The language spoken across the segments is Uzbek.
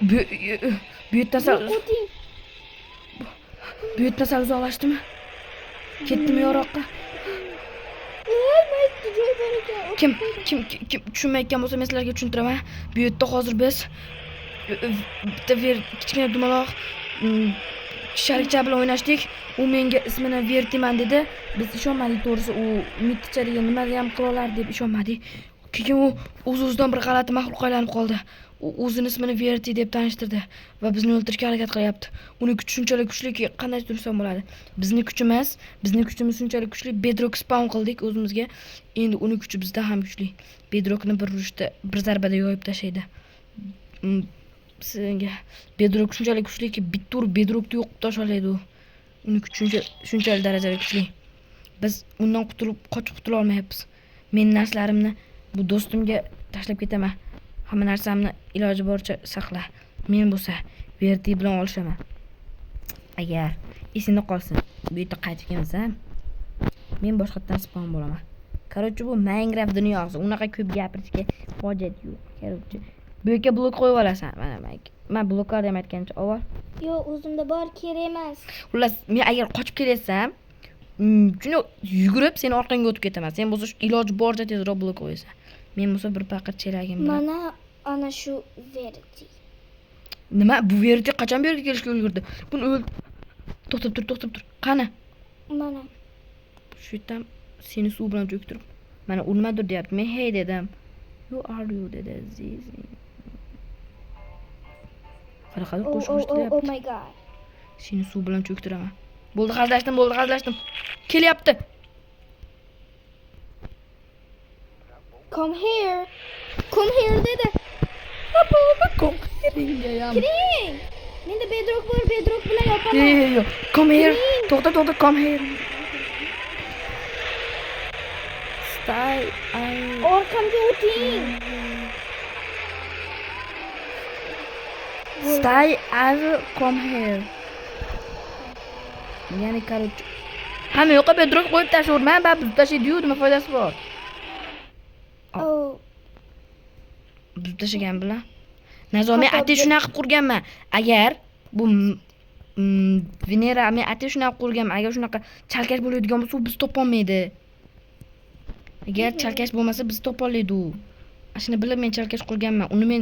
Bu yerdan sal O'ting. Bu yerdan sal uzoqlashdimi? Ketdimi yoroqqa? Ey, maytda joy bor ekan. Kim tushunmayotgan bo'lsa, men sizlarga tushuntiraman. Bu yerda hozir biz bitta kichkina dumaloq sharikcha bilan o'ynashdik. U menga ismini Vertiman dedi. Biz ishonmadik, to'g'risi, u mitticha degan nimani ham qila olardi deb ishonmadik. Keyin u o'z-o'zidan bir g'alati maxluqqa aylanib qoldi. U o'zini ismini Verti deb tanishtirdi va bizni o'ldirishga harakat qilyapti. Uni kuchi shunchalik kuchliki, qanday tursam bo'ladi. Bizni kuchimiz shunchalik kuchli, bedrock spawn qildik o'zimizga. Endi uni kuchi bizdan ham kuchli. Bedrockni bir urishda, bir zarbada yoyib tashlaydi. Senga bedrock shunchalik kuchliki, bitta urib bedrockni yo'q qilib tashlaydi u. Uni kuchi shunchalik darajada kuchli. Biz undan qutulib, qochib qutula olmayapmiz. Men narsalarimni bu do'stimga tashlab ketaman. Hamma narsamni iloji boricha saqla. Men bo'lsa Verti bilan olishaman. Agar esingda qolsin, bu yerda qaytib kelmasam, men boshqatdan spawn bo'laman. Короче, bu Minecraft dunyosi. Unaqa ko'p gapirishga hojat yo'q. Короче, bu yerga blok qo'yib olasan. Mana man. Men bloklar ham aytgancha avval. Yo'q, o'zimda bor, kerak emas. Xullas, men agar qochib kelatsam, shuni yugurib seni orqangga o'tib ketaman. Sen bo'lsa shu iloji boricha tezroq blok qo'yasan. Men bo'lsa bir paqir chelagim bilan. Mana ana shu Verti. Nima? Bu Verti qachon bu yerga kelishga ulgurdi? Buni o'l. To'xtab tur, to'xtab tur. Qani? Mana. Shu yerdan seni suv bilan cho'ktirib. Mana u nimadir deyapti. Men hey dedim. Who are you dedi. Zizi. Qanaqadir Oh, qo'shiq oh, oh, oh eshitilyapti. my God. Seni suv bilan cho'ktiraman. Bo'ldi, hazillashdim, bo'ldi, hazillashdim. Kelyapti. Come here. Come here dedi. Come here. Kiring. Menda bedrock bor, bedrock bilan yopaman. Yo'q, yo'q, yo'q. Come here. To'xta, to'xta, come here. Stay I Orqamga o'ting. Stay I will come here. Ya'ni, короче, hamma yoqqa bedrock qo'yib tashlayverman, baribir buzib tashlaydi-yu, nima foydasi bor? Oh. Buzib tashlagan bilan. Nazo, men Xato atay shunaqa qilib qurganman. Agar bu Venera, men atay shunaqa qurganman. Agar shunaqa chalkash bo'ladigan bo'lsa, u bizni topolmaydi. Agar chalkash bo'lmasa, bizni topolmaydi u. Ana shuni bilib men chalkash qurganman. Uni men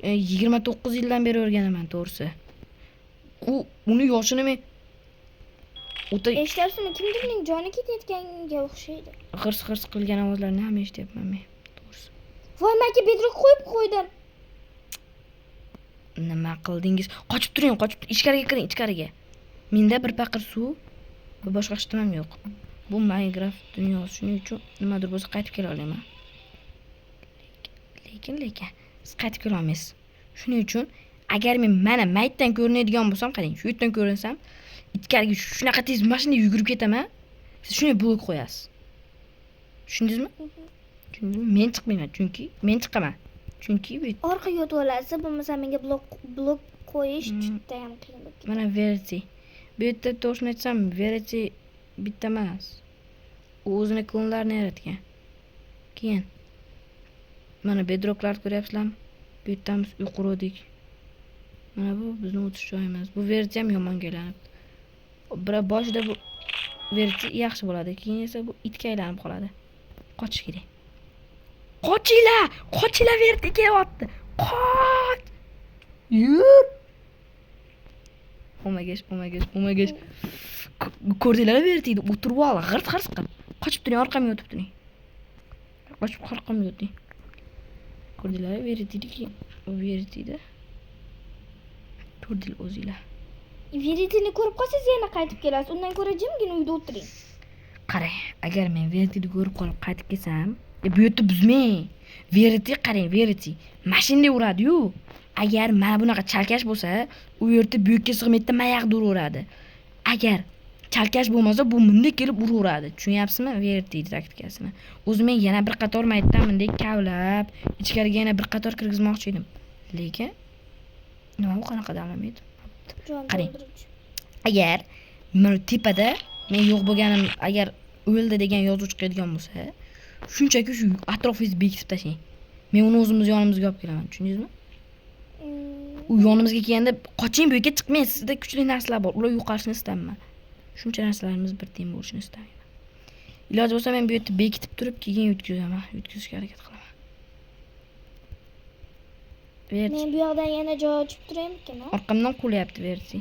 29 yildan beri o'rganaman, to'g'risi. U uni yoshini men o'ta Eshityapsizmi? Kimdirning joni ketayotganga o'xshaydi. G'irs-g'irs qilgan ovozlarni ham eshityapman men, to'g'risi. Voy, menga bedrock qo'yib qo'ydim. Nima qildingiz? Qochib turing, qochib ichkariga kiring, ichkariga. Menda bir paqir suv va boshqa hech nimam yo'q. Bu Minecraft dunyosi, shuning uchun nimadir bo'lsa qaytib kela olaman. Lekin siz qaytib kela olmaysiz. Shuning uchun agar men mana maytdan ko'rinadigan bo'lsam, qarang, shu yerdan ko'rinsam, ichkariga shunaqa tez mashina yugurib ketaman. Siz shunday blok qo'yasiz. Tushundingizmi? Tushundingizmi? Men chiqmayman, chunki men chiqaman. Chunki bu Orqaga o'tib olasiz, bo'lmasa menga blok qo'yish juda ham qiyin bo'lib ketadi. Mana Verti. Bu yerda to'g'risini aytsam, Verti bitta emas. U o'zini klonlarini yaratgan. Keyin mana bedrocklarni ko'ryapsizlarmi? Bu yerdan biz uy quruvdik. Mana bu bizni o'tish joyimiz. Bu Verti ham yomonga aylanibdi. Biroq boshida bu Verti yaxshi bo'ladi, keyin esa bu itga aylanib qoladi. Qochish kerak. Qochinglar! Qochinglar, Verti kelyapti. Qoch! Yur! Oh my gosh, oh my gosh, oh my gosh. Ko'rdinglar Vertini o'tirib oldi, g'irt-g'irt qilib. Qochib turing, orqamga o'tib turing. Qochib orqamga o'ting. Ko'rdinglar Vertini, Vertida. Ko'rdinglar o'zinglar. Veritini ko'rib qolsangiz yana qaytib kelasiz. Undan ko'ra jimgina uyda o'tiring. Qarang, agar men Vertini ko'rib qolib qaytib kelsam, bu yerda buzmang. Verti qarang, Verti mashinada uradi-yu. Agar mana bunaqa chalkash bo'lsa, u yerda bu yerga sig'maydi, mayoqda uraveradi. Agar chalkash bo'lmasa, bu bunday kelib uraveradi. Tushunyapsizmi? Verti taktikasini. O'zi men yana bir qator maytdan bunday kavlab, ichkariga yana bir qator kirgizmoqchi edim. Lekin nima bu qanaqa damlamaydi? Jon Qarang. to'ldiruvchi. Agar mana tepada men yo'q bo'lganim, agar o'ldi degan yozuv chiqadigan bo'lsa, shunchaki shu atrofingizni bekitib tashlang. Men uni o'zimiz yonimizga olib kelaman, tushundingizmi? U yonimizga kelganda qoching, bu yerga chiqmang, sizda kuchli narsalar bor. Ular yo'qolishini istamayman. Shuncha narsalarimiz bir tiyin bo'lishini istamayman. Iloji bo'lsa men bu yerda bekitib turib, keyin yutkazaman. Yutkazishga harakat qilaman. Verti. Men bu yoqdan yana joy ochib turaymikin? Orqamdan qulayapti Verti.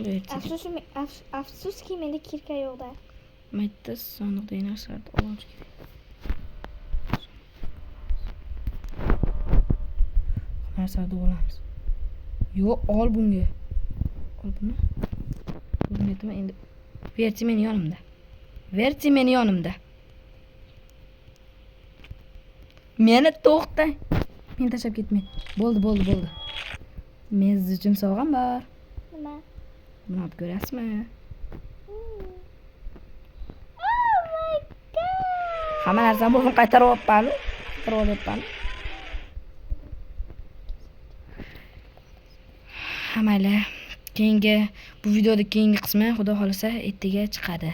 Verti. Afsuski menda kirka yo'qda. Mayda sondiqdagi narsalarni olish kerak. Narsalarni olamiz. Yo'q, ol bunga. Ol buni. Buni aytaman endi. Verti meni yonimda. Verti meni yonimda. Meni to'xta. Meni tashlab ketmang. Bo'ldi, bo'ldi, bo'ldi. Men siz uchun sovg'am bor. Nima? Buni olib ko'rasizmi? Oh my god! Hamma narsani o'zim qaytarib olyapman. Qaytarib olyapman. Ha, mayli. Keyingi bu videoda keyingi qismi xudo xolasa ertaga chiqadi.